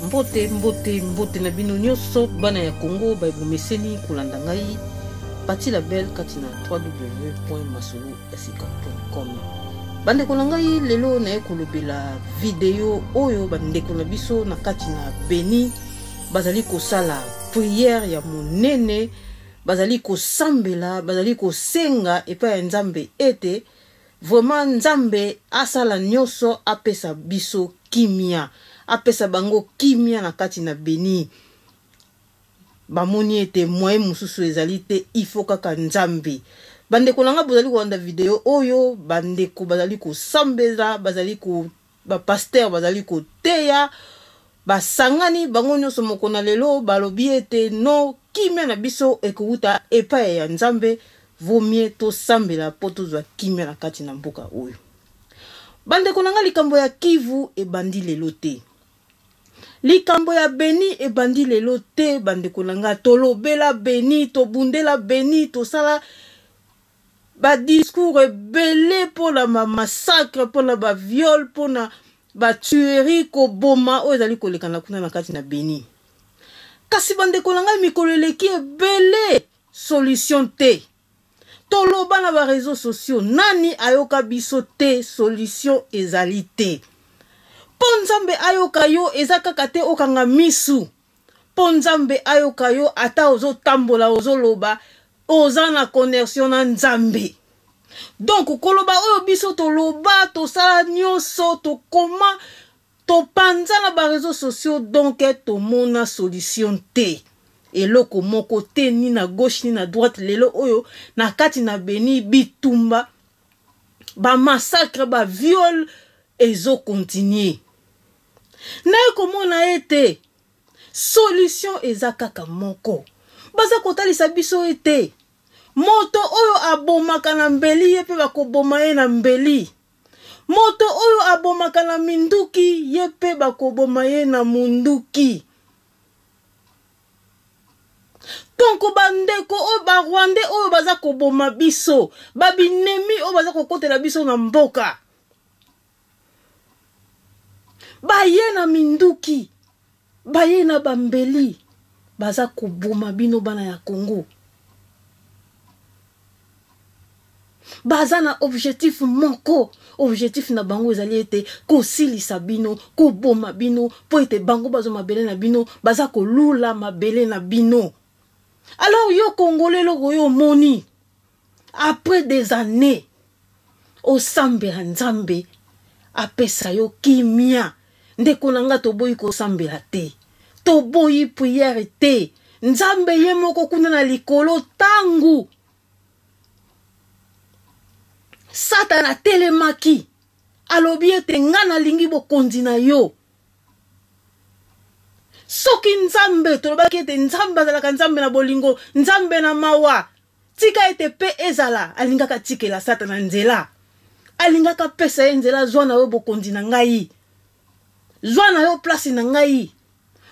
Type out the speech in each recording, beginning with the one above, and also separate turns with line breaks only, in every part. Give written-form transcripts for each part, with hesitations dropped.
Mbote, mbote, mbote na bino nyonso bana ya Congo baebomeseni kolanda ngai Pati la Belle kati na www.masoloyasika.com. Bandeko na ngai, lelo naye kolobela video oyo bandeko na biso na kati na Beni bazali kosala prière ya monene, bazali kosambela, bazali kosenga epai ya Nzambe ete Vraiment nzambe asala nioso apesa biso kimia apesa bango kimia na kati na beni bamoni ete moyen mosusu ezali te il faut kaka nzambe bandeko na nga bozali kolanda video oyo bandeko bazali kosambela bazali ko Ba pasteurs bazali koteya, basangani bango nyonso moko na lelo balobi ete no kimia na biso ekowuta epai ya Nzambe, vaut mieux tosambela mpo tozwa kimia na kati na mboka oyo. Bandeko na ngai, likambo ya Kivu ebandi lelo te. Likambo ya Beni ebandi lelo te bandeko na ngai, tolobela Beni, tobundela Beni, tosala ba discours ebele mpo na ba massacre, mpo na ba viol, mpo na ba tuerie, koboma oyo ezali kolekana kuna na kati na Beni. Kasi bandeko na ngai, mikolo eleki ebele solution te. Toloba na ba réseaux sociaux, nani ayoka biso te, solution ezali te. Mpo Nzambe ayoka yo eza kaka te okanga misu. Mpo Nzambe ayoka yo ata ozotambola ozoloba oza na connexion na Nzambe. Donc koloba oyo biso toloba, tosala nyonso, tokoma, topanza na ba réseaux sociaux, donc tomona solution te. Eloko moko te, ni na gauche ni na droite. Lelo oyo na kati na Beni bitumba, ba massacre, ba viol ezo continuer. Naye komona ete solution eza kaka moko. Baza kotalisa biso ete moto oyo abomaka na mbeli ye pe bakoboma ye na mbeli. Moto oyo abomaka na minduki ye pe bakoboma ye na munduki. Donc bandeko oyo ba Rwandais oyo baza koboma biso, ba binemi oyo baza kokotela biso na mboka, baye na minduki, baye na bambeli, baza koboma bino bana ya Congo. Baza na objectif moko, objectif na bango ezali ete kosilisa bino, koboma bino, po ete bango bazo mabele na bino, baza kolula mabele na bino. Alors yo Congolais eloko yo omoni après des années osambela Nzambe apesa yo kimia. Ndeko na nga, toboyi kosambela te, toboyi prière te. Nzambe ye moko kuna na likolo, tangu Satana atelemaki alobi ete nga nalingi bokonzi na yo. Soki Nzambe, tolobaki ete Nzambe azalaka Nzambe na bolingo, Nzambe na mawa, tika ete pe ezala, alingaka tikela Satana nzela, alingaka pesa ye nzela, zwa na yo bokonzi na ngai, zwa na yo place na ngai.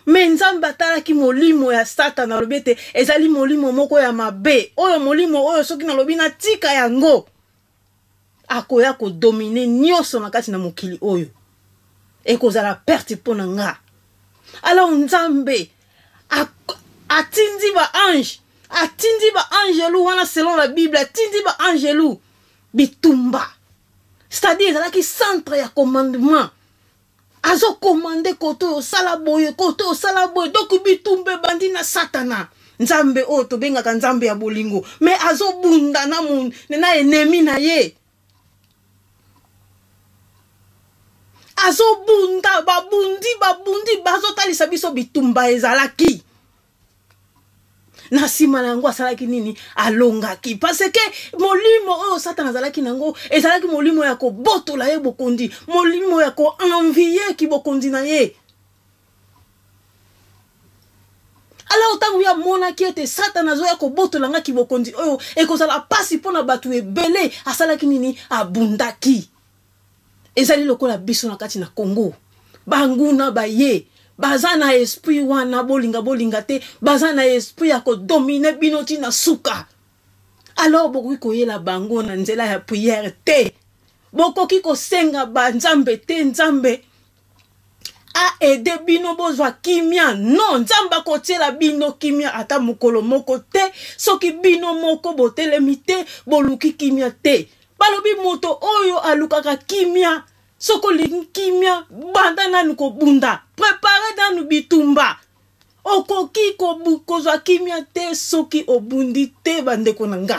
Me Nzambe atalaki molimo ya Satana, alobi ete ezali molimo moko ya mabe, oyo molimo oyo soki nalobi natika yango, akoya kodomine nyonso na kati na mokili oyo, ekozala perte mpo na nga. Alors Nzambe atindi ba ange, atindi ba angelu wana selon la Bible, atindi ba angelu bitumba, c'est-à-dire ezalaki centre ya commandement, azo commande koto oyo osala boye, koto oyo osala boye. Donc bitumba ebandi na Satana, Nzambe oyo tobengaka Nzambe ya bolingo, mais azobunda na na ennemi na ye, azobunda, babundi, babundi, bazotalisa biso bitumba ezalaki. Na nsima na yango asalaki nini? Alongaki, parce que molimo oyo Satana azalaki nango ezalaki molimo ya kobotola ye bokonzi, molimo ya koenvie kibokonzi na ye. Alors ntango ye amonaki ete Satana azoya kobotola nga kibokonzi oyo ekozala pasi mpo na bato ebele, asalaki nini? Abundaki. Ezali lokola biso na kati na Congo, banguna baye baza na esprit wana, bolinga bolinga te, baza na esprit ya kodomine bino ti na suka. Alors bokoki koyela bango na nzela ya prière te, bokoki kosenga ba Nzambe te, Nzambe Aide bino bozwa kimia? Non, Nzambe akotiela bino kimia ata mokolo moko te soki bino moko botelemi te, boluki kimia te. Balobi moto oyo alukaka kimia, soki olingi kimia, banda nanu kobunda, prepare nanu bitumba. Okoki kozwa kimia te soki obundi te, bandeko na nga.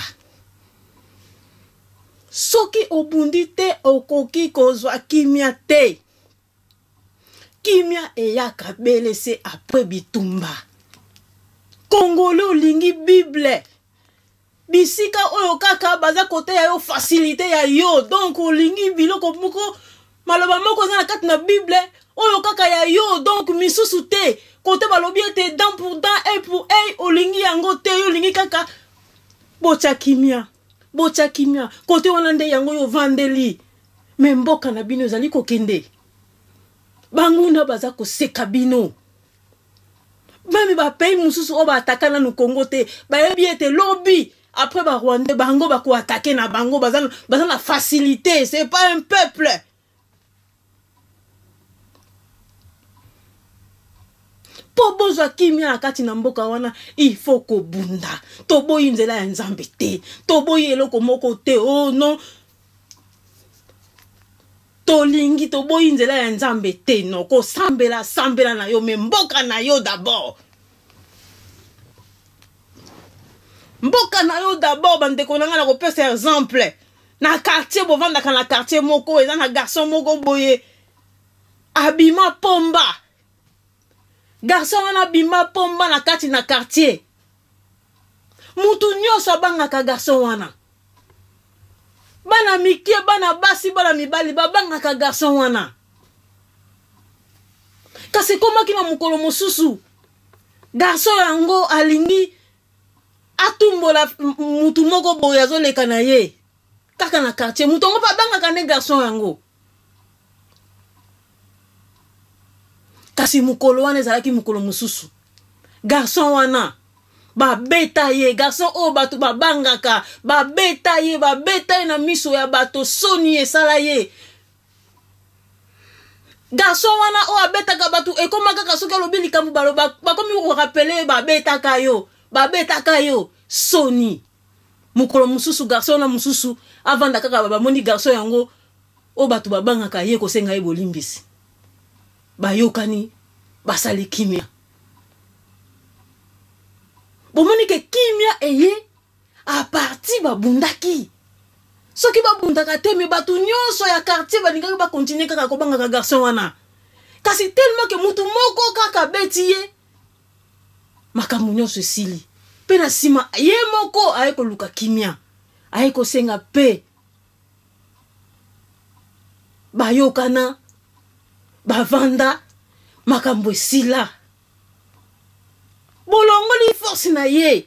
Soki obundi te, okoki kozwa kimia te. Kimia eyaka bele se après bitumba. Congolais olingi Bible. Bisika oyo kaka baza koteya yo facilité ya yo. Donc olingi biloko moko, maloba moko eza na kati na Bible oyo kaka ya yo, donc misusu te. Kote balobi ete dent pour dent, œil pour œil, olingi yango te, yo olingi kaka botya kimia. Botya kimia. Kote wana nde yango yo vandeli. Me mboka na bino ezali kokende. Banguna baza koseka bino. Meme ba pays mosusu oyo baataka nanu Congo te, bayebi ete lobi après ba Rwandais bango bako attaquer na bango, baza na facilité, c'est pas un peuple. Po bozwa kimia na kati na mboka wana, il faut kobunda. Toboyi nzela ya Nzambe te, toboyi eloko moko te. Oh non, tolingi toboyi nzela ya Nzambe te. No, kosambela sambela na yo, me mboka na yo d'abord. Mboka na yo d'abord. Bandeko na nga, na kopesa exemple na quartier, bovandaka na quartier moko, eza na garçon moko boye abima pomba. Garçon wana abima pomba na kati na quartier, mutu nyonso abangaka garçon wana. Bana mike, bana basi, bana mibali babangaka garçon wana. Kasi ekomaki na mokolo mosusu, garçon yango alingi atumbola mutu moko boye azoleka na ye kaka na quartier. Mutu yango mpe abangaka nde garçon yango. Kasi mokolo wana ezalaki mokolo mosusu, garçon wana babeta ye. Garçon oyo bato babangaka, babeta ye, babeta ye na miso ya bato, soni esala ye. Garçon wana oyo abetaka bato, ekoma kaka soki alobi likambo, baloba, bakomi korappeler ye, babetaka yo, babetaka yo, soni. Mokolo mosusu garçon wana mosusu avanda kaka, bamoni garçon yango oyo bato babangaka ye kosenga ye bolimbisi. Bayokani, basali kimia. Bomoni ke kimia eye a partir babundaki. Soki babundaka te, me bato nyonso ya quartier balingaki bakontinue kaka kobangaka garçon wana. Kasi tellement ke mutu moko kaka abeti ye, makambo nyonso esili. Mpe na nsima ye moko aye koluka kimia, aye kosenga mpe bayokana, bavanda, makambo esila. Bolongoli force na ye.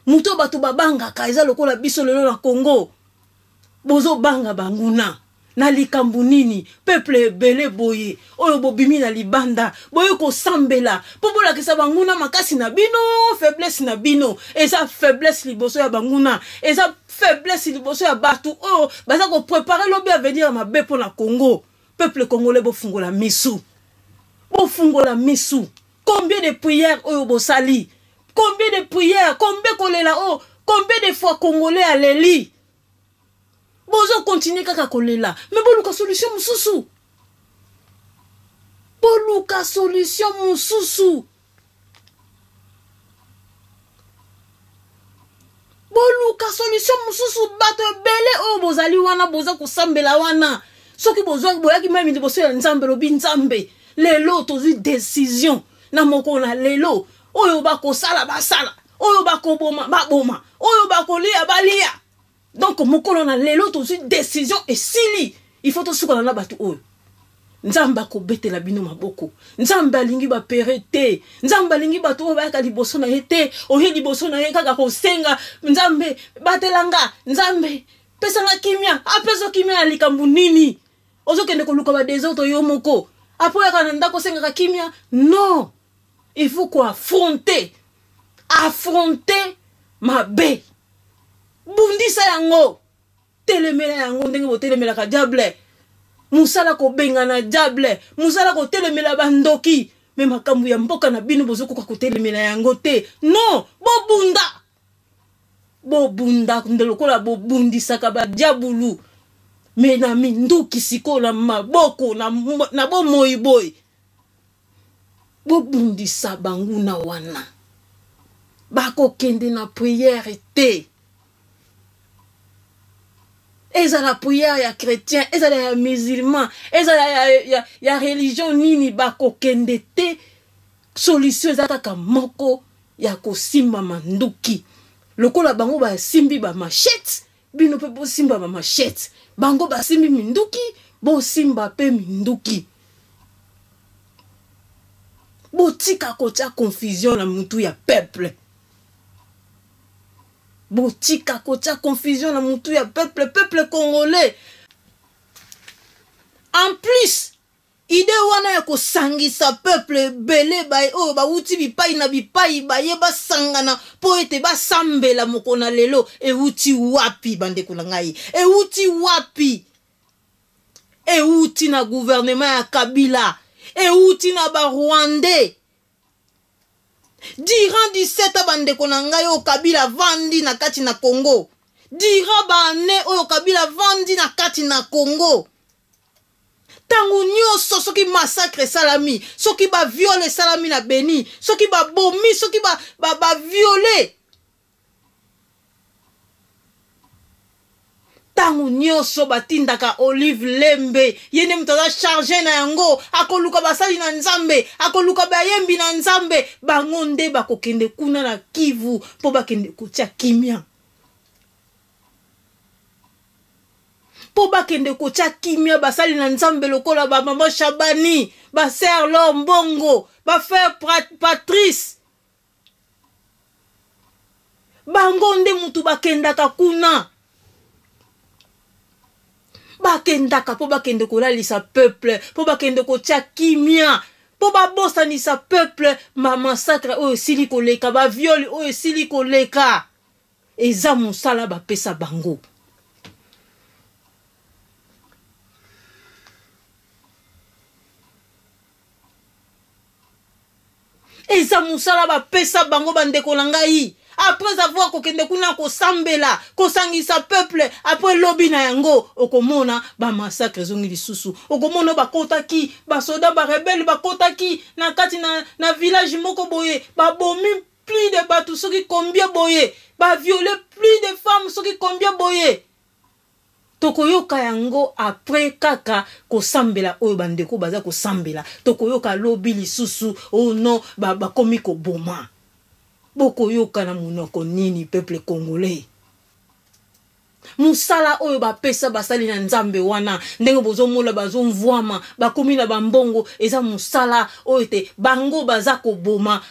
Moto bato babangaka eza lokola biso lelo na Congo. Bozobanga banguna na likambo nini? Peuple ebele boye oyo bobimi na libanda, boye kosambela mpo bolakisa banguna makasi na bino, faiblesse na bino. Eza faiblesse liboso ya banguna, eza faiblesse liboso ya bato oyo baza koprepare lobi avenir ya mabe mpo na Congo. Peuple congolais, bofungola misu, bofungola misu. Combien de prières oyo bosali? Combien de prières? Combien kolela oyo? Combien de fois congolais aleli? Bozo continuer kaka kolela, mais boluka solution mosusu. Boluka solution mosusu. Boluka solution mosusu. Bato ebele oyo bozali wana, boza kosambela wana, soki bozwaki boyaki meme liboso ya Nzambe, lobi Nzambe, lelo tozwi décision na mokolo na lelo oyo, bakosala basala, oyo bakoboma baboma, oyo bakolia balia. Donc mokolo na lelo tozwi décision, esili, il faut tosukana na bato oyo. Nzambe akobetela bino maboko. Nzambe alingi bapere te. Nzambe alingi bato oyo bayaka liboso na ye te. Oye liboso na ye kaka kosenga Nzambe batelanga, Nzambe pesanga kimia. Apesa kimia na likambo nini? Ozokende koluka badesordre yo moko, apo oyaka na ndako osengaka kimia? Non, il faut koaffronter, affronter mabe, bundisa yango, telemela yango ndenge botelemelaka diable. Mosala kobengana diable, mosala kotelemela bandoki, me makambo ya mboka na bino bozokoka kotelemela yango te. Non, bobunda. Bobunda nde lokola bobundisaka badiabulu, me na minduki sikoyo na maboko na, na bomoi boye bobundisa banguna wana. Bakokende na priere te. Ezala prière ya chrétien, ezala ya musulman, ezala ya, ya, ya religion nini, bakokende te. Solution eza kaka moko ya kosimba manduki. Lokola bango basimbi ba machette, bino mpe bosimba ba machette. Bango basimbi minduki, bosimba mpe minduki. Botika kotia confusion na mutu ya peuple. Botika kotia confusion na mutu ya peuple, peuple congolais. En plus, idée wana ya kosangisa peuple ebele baye oyo bawuti bipai na bipai baye basangana mpo ete basambela moko na lelo, ewuti wapi bandeko na ngai? Ewuti wapi? Ewuti na gouvernement ya Kabila, ewuti na ba Rwandais. Durant 17 ans bandeko na ngai oyo Kabila vandi na kati na Congo, durant ba année oyo Kabila vandi na kati na Congo, tango nyonso soki massacre esalami, soki ba viol esalami na Beni, soki ba bomi, soki ba, ba, ba viole, tango nyonso batindaka Olive Lembe, ye nde moto aza charge na yango, akoluka basali na Nzambe, akoluka bayembi na Nzambe, bango nde bakokende kuna na Kivu mpo bakende kotia kimia. Mpo bakende kotia kimia, basali na Nzambe lokola ba mama Shabani, ba sœur L'Or Mbongo, ba frère Patrice, bango nde mutu bakendaka kuna. Bakendaka mpo bakende kolalisa peuple, mpo bakende kotia kimia, mpo babosanisa peuple ma massacre oyo esili koleka, ba viol oyo esili koleka. Eza mosala bapesa bango. Eza mosala bapesa bango bandeko na ngai. Après avoir kokende kuna kosambela, kosangisa peuple, après lobi na yango okomona ba massacre ezongi lisusu. Okomona bakotaki basoda ba rebelle bakotaki na kati na, na village moko boye, babomi plus de bato soki combien boye, ba violer plus de femmes soki combien boye. Tokoyoka yango après kaka kosambela oyo bandeko baza kosambela. Tokoyoka lobi lisusu, oh non, bakomi koboma. Bokoyoka na monoko nini peuple congolais? Mosala oyo bapesa basali na Nzambe wana, ndenge bozomona bazomvwama, bakomi na bambongo, eza mosala oyo te bango baza koboma.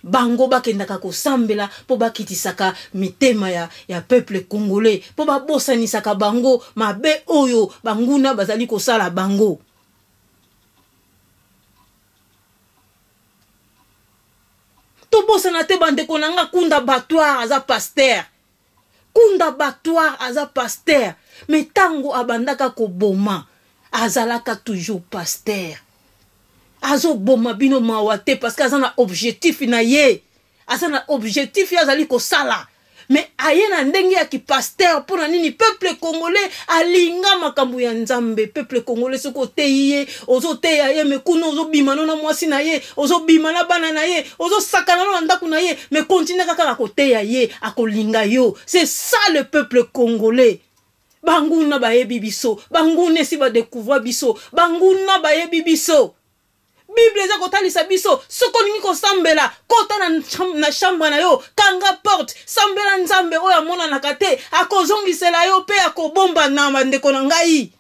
Bango bakendaka kosambela mpo bakitisaka mitema ya, ya peuple congolais, mpo babosanisaka bango mabe oyo banguna bazali kosala bango. Tobosana te bandeko na nga, Kunda Batware aza pasteur. Kunda Batware aza pasteur, mais tango abandaka koboma azalaka toujours pasteur. Azoboma bino mawa te parce que aza na objectif na ye, aza na objectif ye azali kosala, mais aye na ndenge ya kipasteur. Mpo na nini peuple congolais alinga makambo ya Nzambe? Peuple congolais soki oteyi ye, ozoteya ye, mais kuna ozobima no na mwasi na ye, ozobima na bana na ye, ozosakana no na ndako na ye, mais continue kaka koteya ye, akolinga yo. C'est ça le peuple congolais. Banguna bayebi biso, banguna esi badécouvre biso, banguna bayebi biso. Bible eza kotalisa biso, soki olingi kosambela, kota na chambre na yo, kanga porte, sambela Nzambe oyo amonanaka te, akozongisela yo pe akobomba na bandeko na ngai.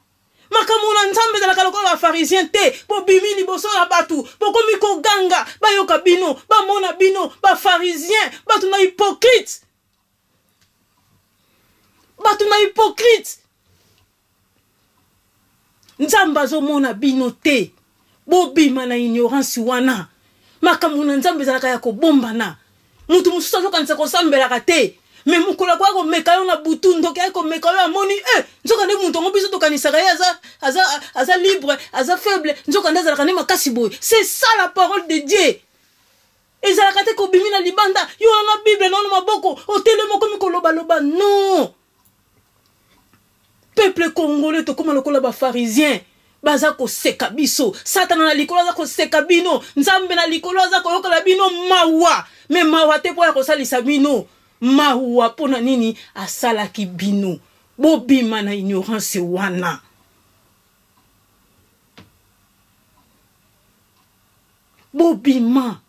Makambo na Nzambe ezalaka lokola ba pharisien te, bobimi liboso ya bato, bokomi koganga, bayoka bino, bamona bino, ba pharisien, bato na hypocrite. Bato na hypocrite. Nzambe azomona bino te. Bobima na ignorance wana. Makambo na Nzambe ezalaka ya kobombana. Mutu mosusu azokanisa kosambelaka te. Me mokolo akoya komeka yo na butu, ndoki aye komeka yo, amoni eh, nzoka nde moto yango biso tokanisaka ye aza, aza, aza libre, aza faible, nzoka nde azalaka nde makasi boye. C'est ça la parole de Dieu. Ezalaka te kobimi na libanda yo wana na Bible na wana maboko otelemi okomi kolobaloba. Non, peuple congolais, tokóma lokola bapharisien, baza koseka biso. Satana na likolo aza koseka bino, Nzambe na likolo aza koyokela bino mawa, me mawa te mpo ya kosalisa bino, mawa mpo na nini asalaki bino. Bobima na ignorance wana. Bobima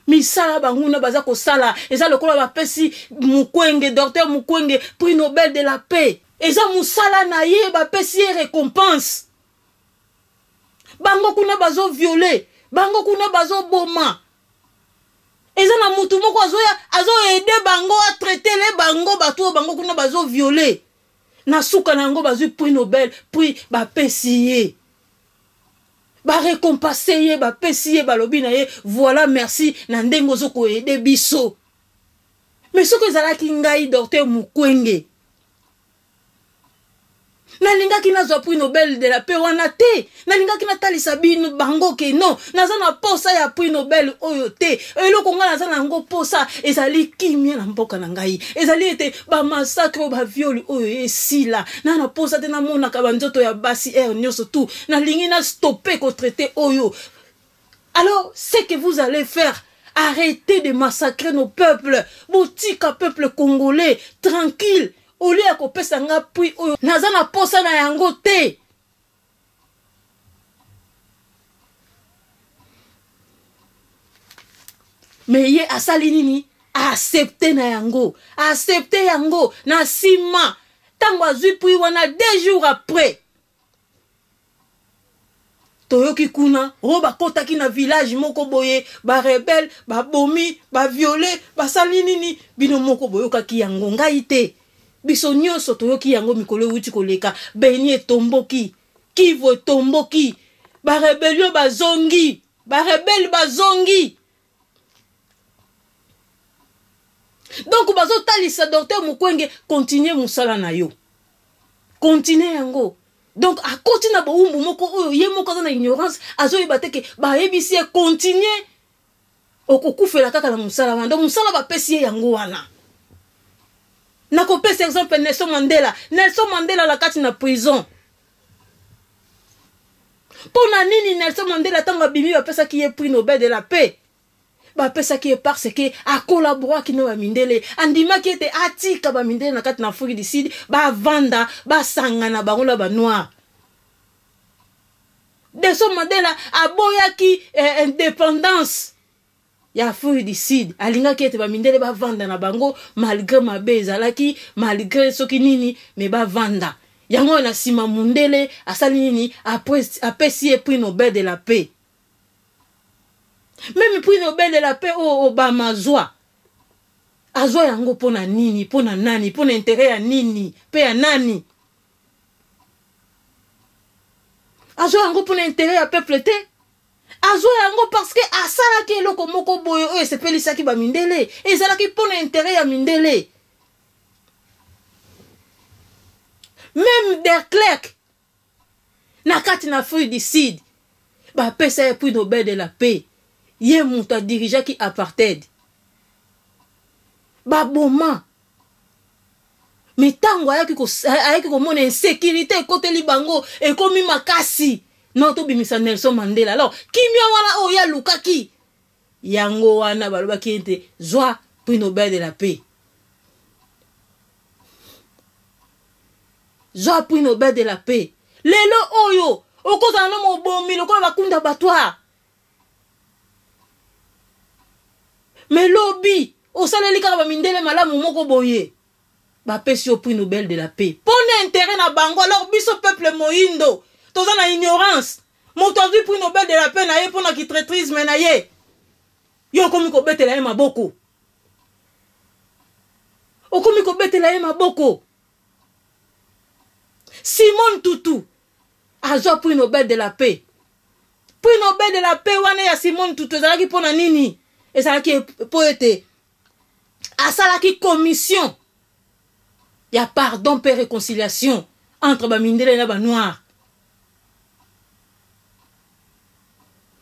misala banguna baza kosala. Eza lokola bapesi Mukwenge, docteur Mukwenge, prix Nobel de la paix. Eza mosala na ye, bapesi ye récompense. Bango kuna bazoviole, bango kuna bazoboma. Eza na mutu moko azoya, azoede bango, atraitele bango bato oyo bango kuna bazoviole. Na suka na yango bazwi prix Nobel, prix bapesi ye, barekompense ye, bapesi ye, balobi na ye: "Voilà, merci na ndenge ozo koede biso." Mais soki ezalaki ngai docteur Mukwenge, nalingaki nazwa prix Nobel de la paix wana te. Nalingaki natalisa bino bango ke non, naza na posa ya prix Nobel oyo te. Eloko ngai naza na yango posa ezali kimia na mboka na ngai, ezali ete bamassacre oyo, baviole oyo esila. Na posa te namonaka banzoto ya basi heure nyonso tu. Nalingi na stopper kotraiter oyo. Alors, ce que vous allez faire, arrêtez de massacrer nos peuples. Botika peuple congolais tranquille. Au lieu ya kopesa nga prix oyo naza na posa na yango te. Me ye asali nini? Aaccepte na yango, aaccepte yango. Na nsima, ntango azwi prix wana, 2 jours après, toyoki kuna oyo bakɔtaki na village moko boye, barebelles babomi, baviole, basali nini. Bino moko boyokaki yango, ngai te, biso nyonso toyoki yango. Mikolo ewuti koleka, Beni etomboki, Kivu etomboki, barébellion bazongi, barebelles bazongi. Donc bazotalisa docteur Mukwenge: continue mosala na yo, continue yango. Donc akoti na bowumbu moko oyo ye moko aza na ignorance, azoyeba te ke bayebisi ye: continue, okokufela kaka na mosala wana. Donc mosala bapesi ye yango wana. Nakopesa exemple Nelson Mandela. Nelson Mandela na kati na prison, mpo na nini Nelson Mandela, ntango abimi, bapesaki ye prix Nobel de la paix? Bapesaki ye parce que akolaboraki na bamindele, andimaki ete atika bamindele na kati na Afrique du Sud bavanda, basangana bango na banoir. Nelson Mandela aboyaki indépendance ya Afrique du Sud, alingaki ete bamindele bavanda na bango malgré mabe ezalaki, malgré soki nini, me bavanda yango oyo. Na nsima, mundele asali nini? Apesi ye prix Nobel de la paix. Même prix Nobel de la paix oyo Obama azwa, azwa yango mpo na nini? Mpo na nani? Mpo na intérêt ya nini mpe ya nani? Azwa yango mpo na intérêt ya peuple te. Azwa yango parce que asalaki eloko moko boye oyo esepelisaki bamindele, ezalaki mpo na intérêt ya mindele. Même de Klerk na kati na Afrique du Sud, bapesa ye prix Nobel de la paix. Ye moto adirigeaki apartheid, baboma. Me ntango ayaki komona insécurité ekoteli bango, ekomi makasi, non, tobimisa Nelson Mandela. Alors kimia wana oyo alukaki yango wana, balobaki ete zwa prix Nobel de la paix, zwa prix Nobel de la paix. Lelo oyo okozala na mobomi lokola bakunda abattoir, me lobi osaleli kaka bamindele malamu moko boye, bapesi yo prix Nobel de la paix mpo na intérêt na bango. Alors biso peuple moyindo toza na ignorance. Moto azwi prix Nobel de la paix na ye mpo na kitraîtrisme na ye, yo okomi kobetela ye maboko, okomi kobetela ye maboko. Simon Tutu azwa prix Nobel de la paix. Prix Nobel de la paix wana ya Simon Tutu ezalaki mpo na nini? Ezalaki mpo ete Asalaki commission ya pardon mpe réconciliation entre bamindele na banoir.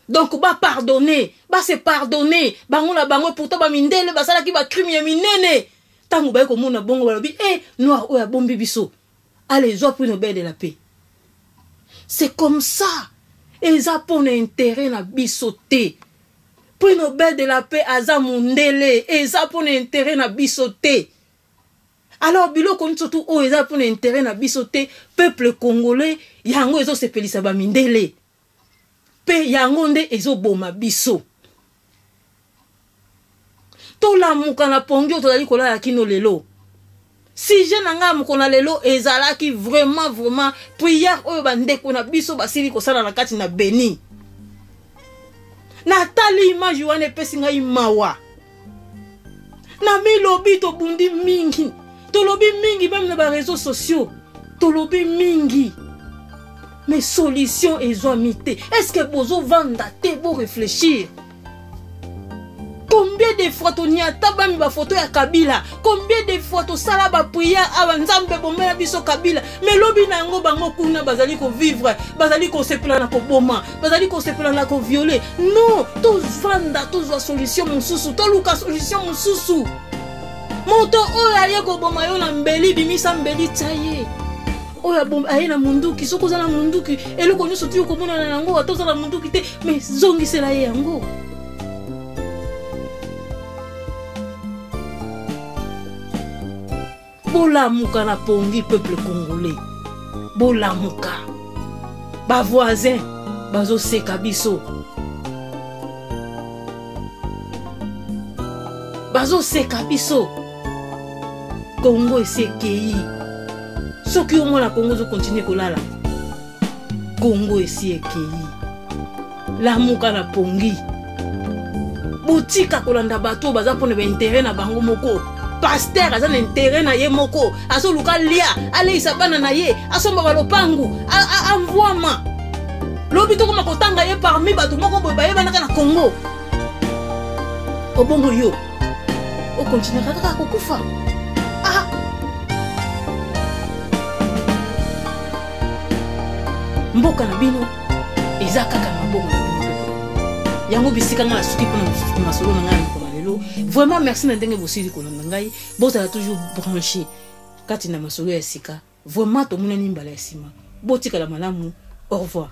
Donc ba pardonner, ba se pardonner bango na bango. Pourtant bamindele basalaki bacrime ya minene. Ntango baye komona bongo, balobi e eh, noir oyo abombi biso, allez, zwa prix Nobel de la paix. C'est comme ça. Eza mpona intérêt na biso te. Prix Nobel de la paix aza mondele, eza mpona intérêt na biso te. Alors biloko nyonso tu oyo eza mpona intérêt na biso te, peuple congolais, yango ezosepelisa bamindele mpe yango nde ezoboma biso. Tolamuka na pongi oyo tozali kolala kino lelo. Sujet na ngai ya mokolo na lelo ezalaki vraiment vraiment prière oyo bandeko na biso basili kosala na kati na Beni. Natali image wana, epesi ngai mawa. Na milobi tobundi mingi, tolobi mingi, meme na bareseau sociaux tolobi mingi, mais solution ezwami te. Est ce que bozovanda te boréfléchir? Combien de fois toniata bami bafoto ya Kabila? Combien de fois tosala baprière awa, Nzambe bomela biso Kabila? Mais lobi na yango, bango kuna bazali kovivre, bazali kosepela na koboma, bazali kosepela na koviole. Non, tovanda, tozwa solution mosusu, toluka solution mosusu. Moto oyo aye koboma yo na mbeli, bimisa mbeli, tia ye. Oyo aye na munduki, soki oza na munduki, eloko nyonso ti okomonana yango, ata oza na munduki te, mais zongisela ye yango. Bolamuka na pongi, peuple congolais, bolamuka. Bavoisin bazoseka biso, bazoseka biso. Kongo esi ekei. Soki omona Kongo ozokontinue kolala, Kongo esi ekei. Lamuka na pongi, botika kolanda bato oyo baza mpona baintere na bango moko. Paster aza na intere na ye moko, azoluka lia, aleisa bana na ye, asomba balopangu, amvwama. Lobi tokoma kotanga ye parmi bato moko boye bayebanaka na Congo. Obongo yo okontinuaka kaka kokufa. Ah! Mboka na bino eza kaka na maboko na bino pepe. Yango bisika ngai nasuki mpona masolo na ngai ya mokolo lelo. Vraiment merci na ndenge bosili kolanda ngai. Bozala toujours branché kati na masolo ya sika. Vraiment tomonani mbala ya nsima. Botikala malamu. Au revoir.